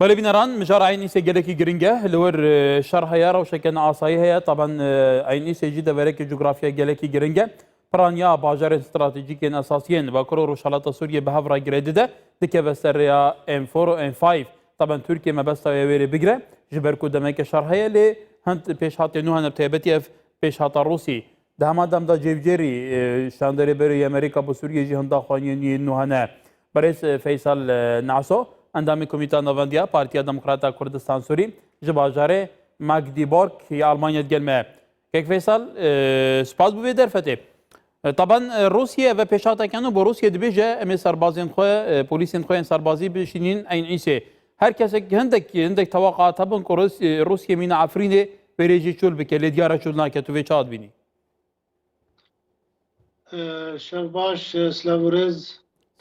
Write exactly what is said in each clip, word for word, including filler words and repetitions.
Belê bîneran, mijara Eyn Îsê gelekî giring e. Li wir, e, şer heye, rewşeke neasayî heye. Taban, e, Eyn Îsê jî deverekê cografya gelekî giring e. Piraniya bajarên stratejîk yên esasî yên Bakur û Rojhilata Sûriyê bi hev re girê dide, dikeve ser rêya N four û N five. Taban Tirkiye mebesta wê wêrê bigire, ji ber ku demeke şer heye, lê hind pêşhatê nû hene, bi taybetî ev pêşhata Rûsî. Di heman dem de cêvcêrî, e, şanderê berê yê Amerîka bo Sûriyê jî hinda xaniyên yên nû hene. Berêz, e, Feysal, e, Naso, endamê Komîta Navendiya Partiya Demokrata Kurdistan Sûrî ji bajarê Magdeburg ya Almanya digel me. Kek Feysal, e, spas bo vê derfetê. E, taban, e, Rûsya ve pêşhatek hene bo Rûsya dibêje, em ê serbazên xwe, e, polîsên xwe yên serbazî bişînîn Eyn Îsê. Her kesek hindek, hindek tewaqat hebin ku Rûs-, e, Rûsya mîna Efrînê wê rê jî çûl bike, lê diyar e çûl nake. Tu vê çawa dibînî? E, şev baş, e, silav û rêz.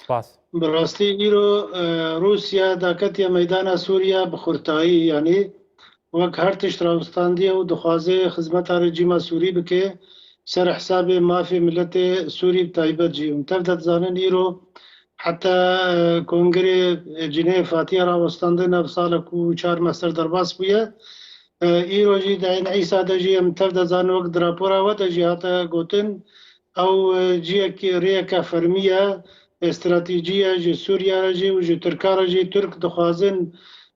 Spas. Bi rastî îro, e, Rûsya daketiye meydana Sûriye bi xurtayî, yanî wek her tişt rawistandiye û dixwaze xizmeta rejîma Sûrî bike ser hesabê mafê miletê Sûrî bi taybet jî. Hûn tev de dizanin îro heta, e, Kongrê Cineyê Fatiye rawestandin ev salek û çar meh ser derbas bûye. E, îro jî di Eyn Îsa de jî em tev de zanin, wek di rapora we de jî hate gotin, ew, e, ciyekî, rêyeke fermî ye, e, stratejî ye ji Sûriye re jî û ji Tirka re jî. Tirk dixwazin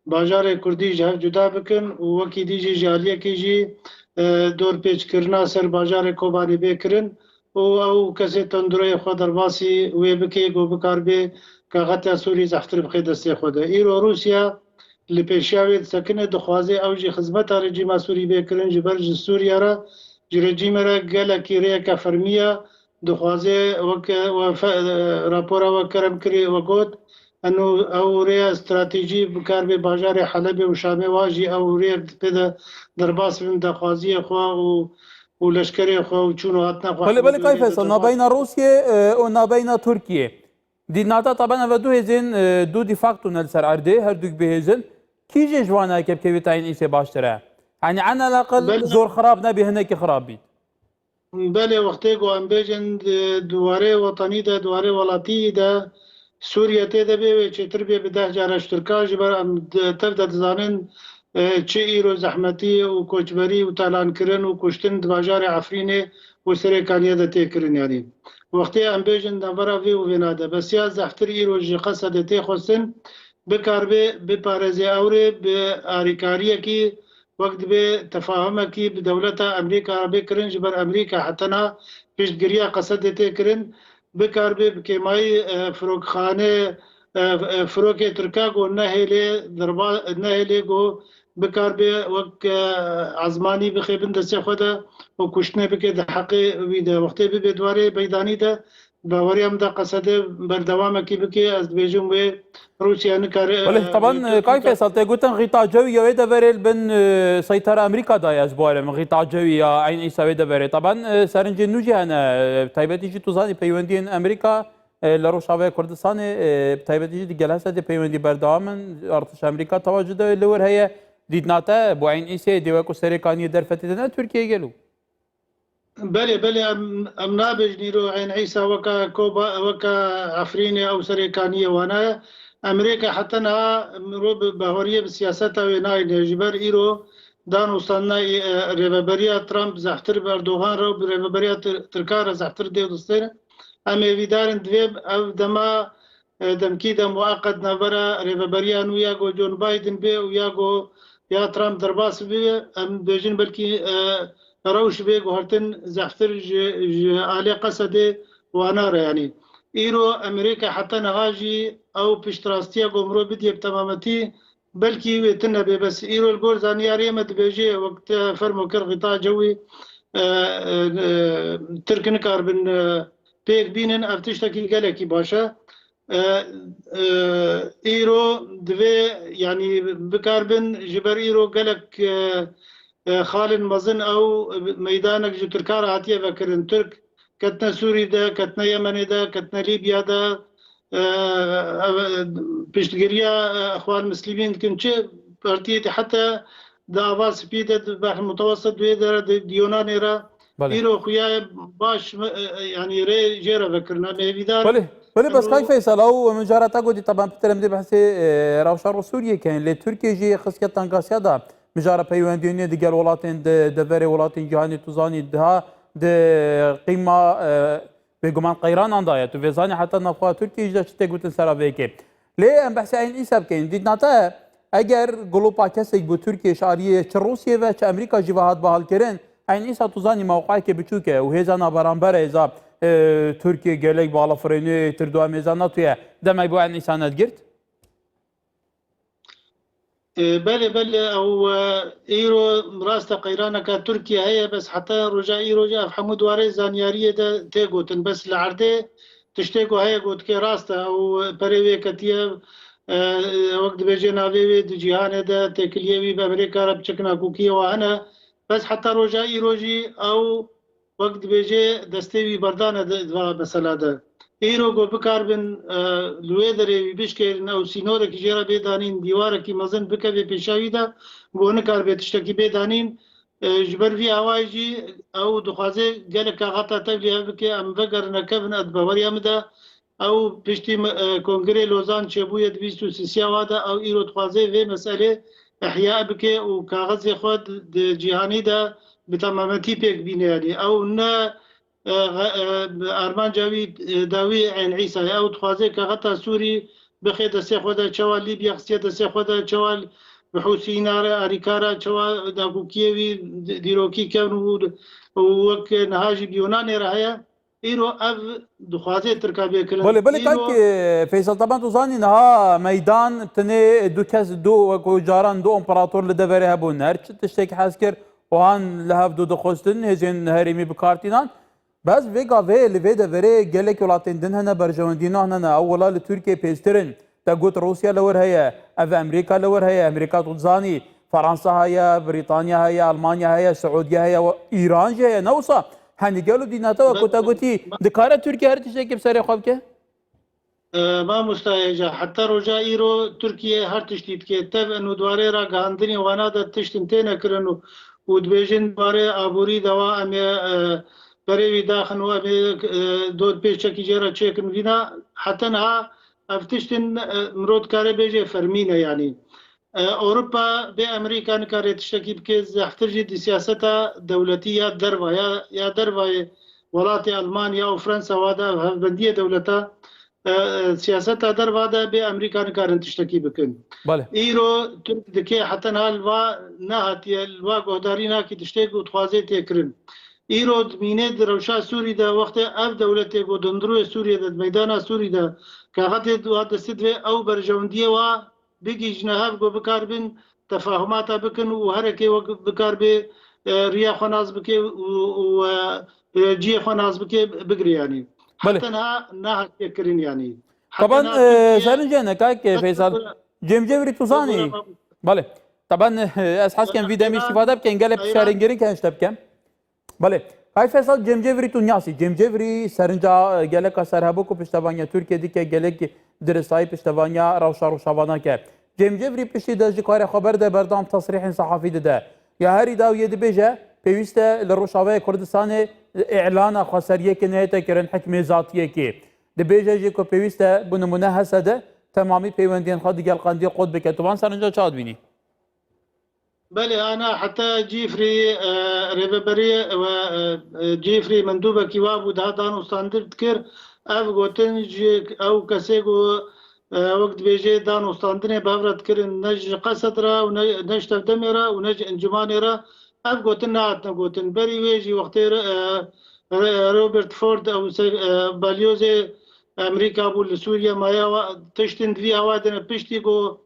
bajarê Kurdî ji hev cuda bikin û wekî dî jî ji aliyekî jî, e, dorpêçkirina ser bajarê Kobanê bê kirin û ew kesê tundureyê xwe derbasî wê bike, ku bikaribe kaxetiya Sûrî zehftir bixe destê xwe de. Îro Rûsya li pêşiya wê disekine, dixwaze ew jî xizmeta rejîma Sûrî bê kirin, ji ber ji Sûriye re, ji rejîmê re gelekî rêyeke fermî ye. Dixwaze weke we fe-, rapora we kerem kirî, we got, eno ew rêya stratejî bikaribe bajarê Helebê û Şamê, wa jî ew rêyek pê de derbas bin daxwaziyê xwe û, û leşkerê xwe û çûn û hatina xwe. Belê, belê, Kay Feysal, nabeyna Rûsiyê, e, û nabeyna Tirkiyê. Dîtnata taban ev du hêzên, e, du de facto ne li ser erdê, her duk bihêzin. Kî jê ji wan heke bikevî tayîn îsê baştir e? Yanî enelaqil Belê. Zor xirab nebî, hinekî xirab bît. Belê, wextê ku em bêjin di, di warê wetanî de, di warê welatî de, Sûriye tê de bê wê çêtir bê bi deh cara ji Tirka, ji ber em di, tev de dizanin, e, çi îro zehmetî û koçberî û talankirin û kuştin di bajarê Efrînê û Serêkaniyê de tê kirin. Yanî wextê em bêjin navbera vê û vêna de, besiya zehftir îro ji Qesedê tê xwestin, bikaribe biparêze ew rê bi arîkariyekî, wek dibê tefahumekî bi dewleta Amerîka re bê kirin, ji ber Amerîka heta niha piştgiriya Qesedê tê kirin, bikaribe bi kêmayî, e, firokxane, e, e, firokê Tirka ku nehêlê dirba-, nehêlê ku bikaribe wek, e, ezmanî bixê bin destê xwe de û kuştinê bike di heqê wî de. Wextê bibe di warê meydanî de, baweriya min de Qesedê berdewamekî bike, ez dibêjim wê Rûsya nikare, Belê, e, taban, wê e, Kay Tirkî Feysal, te gotin xîta cewî ya wê deverê li bin, e, seytera Amerîka de ye, ez bawerim. Xîta cewî ya Eyn Îsa wê deverê. Taban, e, serincên nû jî hene, e, taybetî jî tu zanî peywendiyên Amerîka, e, li Rojavayê Kurdistanê, e, taybetî jî di gel Hesedê peywendî berdewam in. Artişa Amerîka tewa ji de li wir heye. Dîtna te bo Eyn Îsê dê wek ku Serêkaniyê derfetê de ne Tirkiyeyê gelo? Belê, belê, em, em nabêjin îro Eyn Îsa weka Koba, weka Efrînê ew Serêkaniyê wana ye. Amerîka heta niha mirov bi baweriyê bi siyaseta wê nayîne. Ji ber îro dan û standina, e, rêveberiya Trump zehftir bi Erdogan re û bi rêveberiya Tir-, Tirkan re zehftir dê distêne. Em hêvîdar in divê ev dema, e, demkî de mueqet navbera rêveberiya nû ya ku John Biden bê û ya ku ya Trump derbas bibe, em dibêjin belkî, e, rewş bê guhertin zehftir ji, ji alê Qesedê wana re. Yanî îro Amerîka heta niha jî ew piştrastiya ku mirov bidiye bi temametî, belkî wê tune bê, bes îro li gor zanyariyê me dibêje, wek te fermo kir, xîta cewî, e, e, e, Tirk nikaribin, e, pêk bînin, ev tiştekî gelekî baş e. E, e, îro divê, yanî, bikaribin, ji ber îro gelek, e, e, xalên mezin ew meydanek ji Tirkan re hatiye vekirin. Tirk ketine Sûrî de, ketine Yemenê de, ketine Lîbya de, e, ev, e, piştgiriya, e, Exwan Mislîmîn dikin. Çi partiyê de heta di Ava Spî de, di Behr Mutewessit, di wê de, di, di Yunanê re Belê. Îro xuya baş, e, e, yanî rê jê re vekirin. Em hêvîdar Belê. Belê, bes kay Feysel, ew mijara te gotî, teben pitir em dê behsê, e, rewşa Rû Sûriyê keyin. Lê Tirkiye jî xistiye tengasiya da mijara peywendiyê digel welatên di deverê welatên cîhanê, tu zanî, diha di qîma, e, bêguman qeyranan da ye. Tu vê zanî heta navxweha Tirkiye jî de çi tê gotin sera vê yekê. Lê em behsê Eyn Îsa bikeyin. Dîtina te, eger gulopa kesek bû Tirkiye ji aliyê çi Rûsiyê ve çi Amerîka jî ve hat bahalkirin, Eyn Îsa tu zanî mewqeyekê biçûk e û hêza naberamber e, hêza, e, Tirkiye gelek balafirênê tir dua mêza NATO ye. Demek bû Eyn Îsa nedigirt? E, belê, belê, ew, e, îro rast e qeyraneke Tirkiye heye, bes heta roja îro jî ev hemû di warê zanyariyê de tê gotin. Bes li erdê tiştê ku heye gotike rast e, ew perê wê ketiye, e, wek dibêje navê wê di cîhanê de têkiliyê wî bi Amerîka re biçik nakokiyê wa hene. Bes heta roja îro jî ew wek dibêje destê wî berdane di, di va mesela de. Îro ku bikarbin, e, li wê derê wî bişkêrin, ew sînorekî jê re bê danîn, dîwarekî mezin bikeve pêşa wî de, ku nikaribe tiştekî bê danîn. E, ji ber vî awayî jî ew dixwaze gelek kaxata tevlî hev bike, em vegerine kevin, ez baweriya min de ew piştî me-, e, Kongrê Lozan çêbûye di bîst û sisiya wa de, ew îro dixwaze vê meselê ihya bike û kaxizê xwe di, di cîhanî de bi temametî pêk bîne. Yanî ew ne, e, xe-, e, armanca wî, e, dawî Eyn Îsa ye. Ew dixwaze kaxeta Sûrî bixê destê xwe de, çawa Lîbya xistiye destê xwe de, çawa bi Hûsîna re, Arîka re, çawa nakokiyê wî di-, dîrokî kevn û, û wek niha jî bi Yunanê re heye. Îro ev dixwaze Tirka bê kirin. Belê, belê, Îro kak, e, Feysel, teben tu zanî niha meydan tenê du kes, du, wek caran du împerator li deverê hebûn. Her çi tiştek hez kir, wan li hev du dixwestin, hêzên herêmî bi kar tînan. Bes vê gavê li vê deverê gelek welatên din hene, berjewendî nan hene. Ew wela li Tirkiye pêştir in. Te got Rûsya li wir heye, ev Amerîka li wir heye, Amerîka tu dizanî, Fransa heye, Brîtanya heye, Almanya heye, Siûdiye heye, we-, Îran jî heye, ne wisa? Henî gelo dîna te we ku te gotî, dikare Tirkiye her tiştekî bi serê xwe bike? E, mamosta hêja, heta roja îro Tirkiye her tiştî dike. Tev in û di warê ragihandinê wana de tiştin têne kirin û, û dibêjin di warê aborî de wa em ê, e, berê wî daxin û em ê, e, dod pêşekî jê re çêkin vîna. Heta niha ev tiştin, e, mirov dikare bêje fermî ne yanî. E, Ewropa bê Amerîka nikare tiştekî bike, zehftir jî di siyaseta dewletî ya derva ya, ya dervayê welatê Almanya û Fransa wa de hevbendiyê dewleta, e, e, siyaseta derva de bê Amerîka nikarin tiştekî bikin. Belê. Îro Tirk dike heta niha li va nehatiye, li va guhdarî nakî tiştê ku dixwaze tê kirin. Îro dimîne di rewşa Sûrî de wextê ev dewletê ku di hundirûyê Sûriyê de, di meydana Sûrî de kaxetê wa destî divê ew berjewendiyê wa bigihîjine hev ku bikarbin tefahumata bikin û herekê wek bikar bê, e, riya xwe nas bike û, û, e, e, cihê xwe nas bike bigire yanî. Belê. Heta niha nehatiye kirin yanî. Heta Taban, niha e, Tirkiye serin jene kak, e, Feysal. Cem Cevrî tu zanî. Belê. Taban, e, ez hes kem vî demî îstîfade bikin, gelek pişarengirin ke hişte bikem. Belê. Kay Feysal, Cem Cevrî tu niyasî. Cem Cevrî serinca, e, geleka serhebû ku piştevaniya Tirkiye dike, gelek diristayî piştevaniya rewşa Rojava nake. Cem Cevrî piştî de ji karê xwe berde berdam tesrîhên sehafî dide. Ya herî dawiyê dibêje, pêwîst e li Rojavayê Kurdistanê îlana xweseriyekê nehête kirin, hikmê zatiyekê. Dibêje jî ku pêwîst e, bi nimûne H S D, temamî peywendiyên xwe digel qendiyê qut bike. Tu van serinca çawa dibînî? Belê, ana heta Cîfrî, e, rêveberî we, e, e, Cîfrî mendûbekî wa bû, daha danûstandin dikir. Ev gotin ji ew kesê ku, e, wek dibêje danûstandinê bi hev re dikirin, ne ji Qesed re û ne, ne ji Tevdemê re û ne ji Encûmanê re, ev gotin nehatine gotin. Berî wê jî wextê re, e, re, Robert Ford ew ser, e, balyozê Amerîka bû li Sûriye maye, wa, tiştin di vî awa de ne piştî ku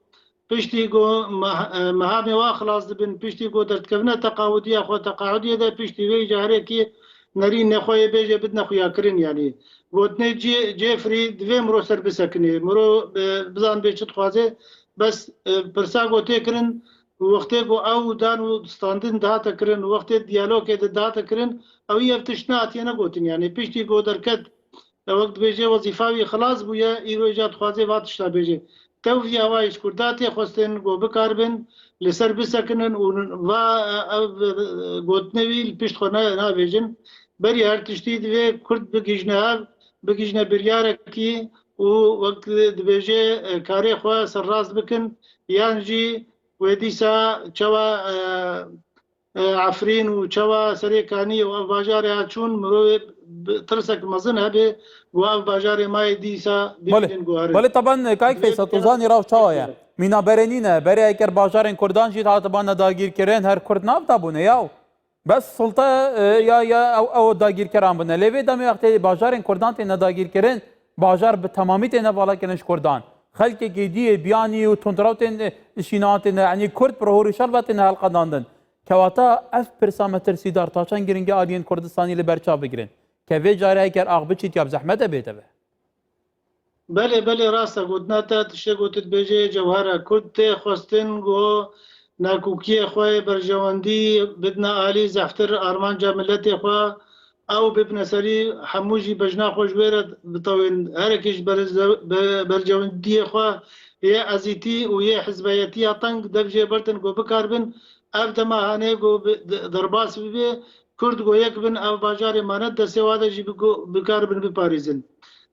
Piştî ku meh-, e, mehamê wa xilas dibin, piştî ku derdikevine teqawudiya xwe, teqahudiyê de piştî vê jî herekî nerînê xwe yê bêje bidine xuyakirin, yanî. Gotinê Cê-, Cêfrî divê miro ser bisekinê. Miro, e, bizan bê çi dixwaze, bes, e, pirsa ku tê kirin, wextê ku ew dan û standin dihate kirin, wextê diyalogê de dihate kirin, ew yê ev tişt nehatiye negotin, yanî. Piştî ku derket, wek dibêje wezîfa wî xilas bûye, îro îca dixwaze va tişta bêje. Tev vî awayî ji Kurda tê xwestin ku bikaribin li ser bisekinin û va ev gotinê wî li pişt xwe ne-, navêjin. Berî her tiştî divê Kurd bigihîjine hev, bigihîjine biryarekî û wek dibêje, e, karê xwe serrast bikin, yan jî wê dîsa çawa, e, e, Efrîn û çawa Serê Kaniyê û ev bajarê ha çûn, mirovê bi tirsek mezin hebe ku ev bajarê mayê dîsa Belê. bibînin guharin. Belê, taban, e, Kayik Divê Feysel, tu biryarekî zanî raw çawa ye? Mîna berê nîne. Berê eger bajarên Kurdan jî hatiban nedagîrkirin, her Kurd nav dabûne yaw. Bes silte, e, ya, ya ew, ew dagîrkeran bûne. Lê vê demê wextê bajarên Kurdan têne dagîrkirin, bajar bi temamî têne valakirin ji Kurdan. Xelkekî diyê biyanî û tundrew tên, e, şînan têne, yanî Kurd bi rohû rîşal ve têne helqedandin. Kewata ev pirsa metirsîdar ta çend giring e aliyên Kurdistanî li ber çav bigirin? Ke vê carê eger ax biçît ya bi zehmet e bête ve. Belê, belê, rast e gotina te. Tiştê ku tu dibêjê cewher e. Kurd tê xwestin ku nakokiyê xwe yê berjewendî bidine alî, zehftir armanca miletê xwe, ew bibine serî, hemû jî bejna xwe ji wê re bitewên. Herekî ji berze-, be-, berjewendiyê xwe yê ezîtî û yê hizbeyetiya teng dev jê bertin ku bikaribin ev dema hanê ku bi-, de-, derbas bibe, Kurd ku yek bin, ev bajarê mane destê wa de jî biku-, bikaribin biparêzin.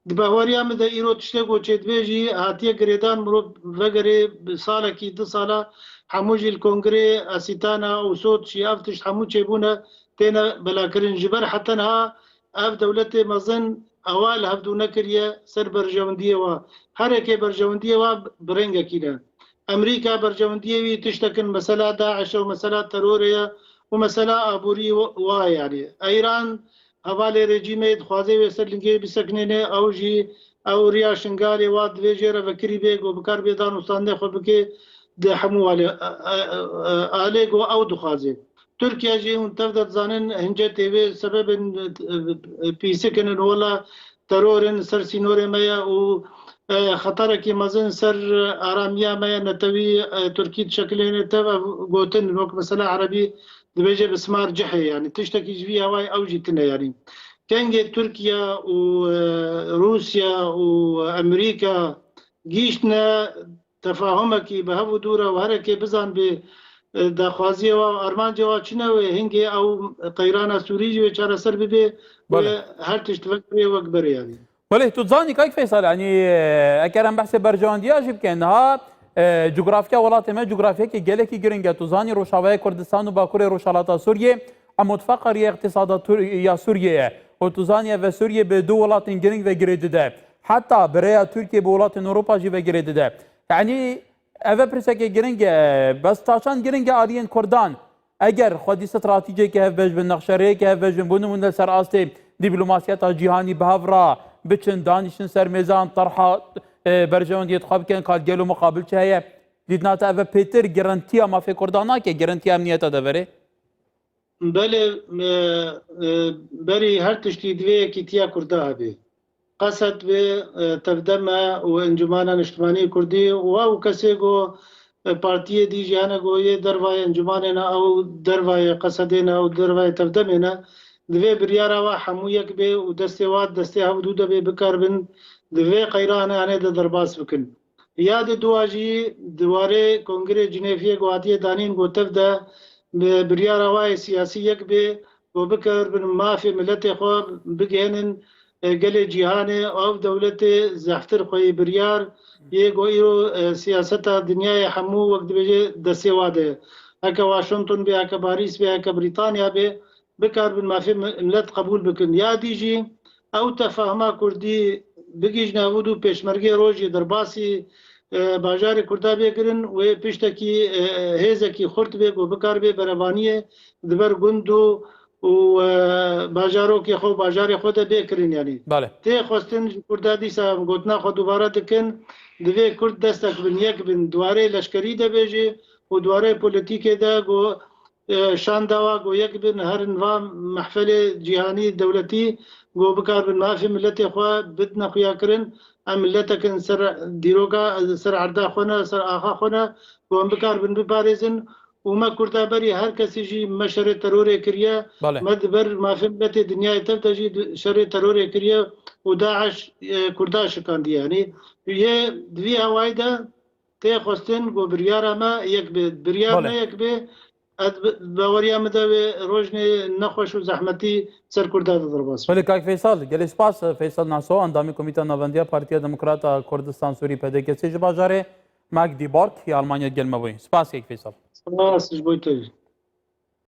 Di bahweriya min de îro tiştê ku çêdibe jî hatiye girêdan, mirov vegerê bi salekî, du sala hemû jî li kongrê Asîtana û Soçî ev tişt hemû çêbûne têne belakirin. Ji ber heta niha ev dewletê mezin ewa li hevdû nekiriye ser berjewendiyê wa. Hereke berjewendiyê wa bi rengekî ne. Amerîka berjewendiyê wî tiştekin mesela DAIŞ e û mesela terorê ye û mesela aborî wa ye yanî. Îran hevalê rejîmê dixwaze wê ser lingê bisekinêne, ew jî ew riya Şingalê wa divê jê re vekirî bê, ku bikar bê dan û standê xwe bike di hemû alê, e, e, e, alê ku ew dixwaze. Tirkiye jî hûn tev de dizanin, hince tê wê sebebin, e, e, pîsik in, wela teror in, ser sînorê me ye û, e, xeterekî mezin ser aramiya me ye netewî, e, Tirkî dişekilêne tev ev gotin, wek mesela Erebî dibêje bi simar cihê, yanî tiştekî ji vî hewayê ew jî tune yanî. Kengê Tirkiye û, e, Rûsya û Amerîka gihîştine tefahumekî bi hev û dû re û herekê bizanbê, e, daxwaziyê wa û armancê wa çi ne wê, hingê ew qeyrana Sûrî jî wê çareser bibe, Belê. wê her tişt vekirê wek berê yanî. Belê, tu zanî Kayik Feysel, yanî, e, eger em behsê berjewendiya jî bikin, niha, e, cografya welatê me cografyekî gelekî giring e. Tu zanî Rojavayê Kurdistan û Bakurê Rojhilata Sûriyê, emûdfeqerî ya îqtîsada Tur-, ya Sûriyê ye. Û tu zanî ev Sûriyê bi du welatên giring ve girê dide. Heta bi rêya Tirkiyê bi welatên Ewropa jî ve girê dide. Yanî ev e pirsekê giring e. Bes ta çend giring e aliyên Kurdan? Eger xwedî stratîciyeke hevbeş bin, nexşerêyeke hevbeş bin, bo nimûne li ser astê dîplomasiyeta cîhanî bi hev re biçin, danîşin ser mêzan, terha, e, berjewendiyê xwe bikin, ka gelo muqabil çi heye? Dîtina te ev e pêtir garantiya mafê Kurdan nake, garantiya emniyeta deverê? Belê, e, e, berî her tiştî divê yekîtiya Kurda hebe. Qesed be, e, tevde me û Encûmena Niştimanî Kurdî û ew kesê ku, e, partiyê dî jî hene ku yê dervayê encûmanê ne, ew dervayê qesedê ne, ew dervayê tevdemê ne, divê biryara wa hemû yek bê û destê wa destê hev dû de bê, bikaribin di vê qeyranê hene de derbas bikin. Ya di dua jî di warê Kongrê Cinêfiyê ku hatiye danîn ku tev de bi biryara wa yê siyasî yek bê ku bikaribin mafê miletê xwe bigihênin, e, gelê cîhanê, ev dewletê zehftir xweyî biryar yê ku îro, e, siyaseta dinyayê hemû wek dibêje destê wa de ye. Heke Washington bê, heke Parîs bê, heke Brîtanya bê, bikaribin mafê mi-, milet qebûl bikin. Ya dî jî ew tefahuma Kurdî bigihîjne hev û dû pêşmergê rojê derbasî, e, bajarê Kurda bê kirin, wê piştekî, e, hêzekî xurt bê ku bikaribê berevaniyê di ber gund û, û, e, bajarokê xwe û bajarê xwe de bê kirin yanî. Belê. Tê xwestin ji Kurda dîsa em gotina xwe dubare dikin, divê Kurd destek bin, yek bin, di warê leşkerî de bê jî û di warê polîtîkê de ku e, şanda wa ku yek bin herin va mehfelê cîhanî dewletî ku bikaribin mafê miletê xwe bidine xuyakirin. Em miletekin ser dîroka, ser erda xwe ne, ser axa xwe ne ku em bikaribin biparêzin û me Kurda berî her kesî jî me şerê terorê kiriye. Belê. Me di ber mafê miletê dinyayê tev de jî di-, şerê terorê kiriye û DAIŞ, e, Kurda şikandiye. Yanî yê di vî hewayî de tê xwestin ku biryara me yek bê. Biryar Belê. me yek bê, Ez bi, baweriya min de wê rojnê nexweş û zehmetî ser Kurda de derbas. Belê, kak Feysal, gelê spas. Feysal Naso, endamê Komîta Navendiya Partiya Demokrata Kurdistan Sûrî, P D K S, ji bajarê Magdeburg ya Almanya gel me bûyî. Spas, kak Feysal. Spas ji bo te.